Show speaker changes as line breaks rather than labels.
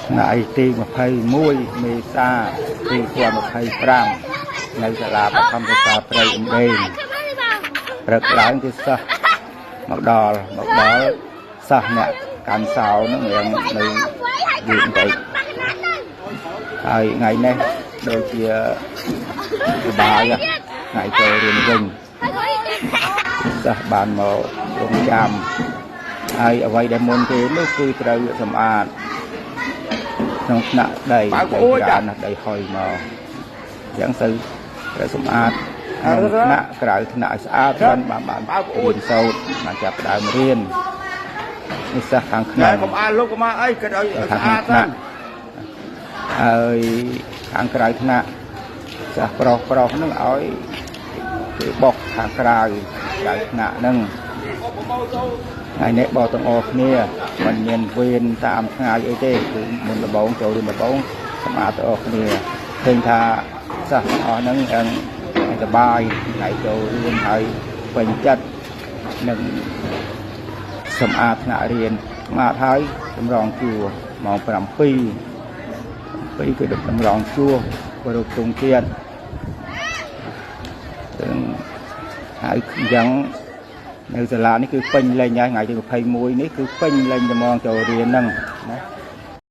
ថ្ងៃទី21មេសា2025នៅសាលាបឋមសិក្សាព្រៃអណ្ដេងព្រឹកឡើងគឺសិស្សមកដល់មកដល់សិស្សអ្នកកាន់សោនឹងរៀងនៅយឺតបន្តិចហើយថ្ងៃនេះដូចជាសប្បាយថ្ងៃចូលរៀនវិញសិស្សបានមករងចាំហើយអ្វីដែលមុនគេនោះគឺត្រូវសម្អាតក្នុងថ្នាក់ដីដីច្រើនណាស់ដីហុយមកអញ្ចឹងទៅត្រូវសម្អាតក្នុងថ្នាក់ក្រៅថ្នាក់ឲ្យស្អាតបានបានបានរៀនសូត្របានចាប់ផ្ដើមរៀននេះសិស្សខាងក្នុង
កុំអាលុបកុំអាអីគិតឲ្យស្អាតទៅ
ហើយខាងក្រៅថ្នាក់សិស្សប្រុសប្រុសហ្នឹងឲ្យគេបោះខាងក្រៅក្រៅថ្នាក់ហ្នឹងថ្ងៃនេះបោះទាំងអស់គ្នាមិនមានវេនតាមថ្ងៃអីទេគឺមុនដំបងចូលរៀនដំបងសម្អាតទាំងអស់គ្នាឃើញថាសិស្សទាំងអស់ហ្នឹងអឹងសប្បាយថ្ងៃចូលរៀនហើយពេញចិត្តនឹងសម្អាតថ្នាក់រៀនសម្អាតហើយតម្រង់ជួរម៉ោង7 7គឺតម្រង់ជួរប្រពទងទៀតហើយអញ្ចឹងនៅសាលានេះគឺពេញលេញហើយថ្ងៃទី21នេះគឺពេញលេញត្មងចូលរៀនហ្នឹងណា។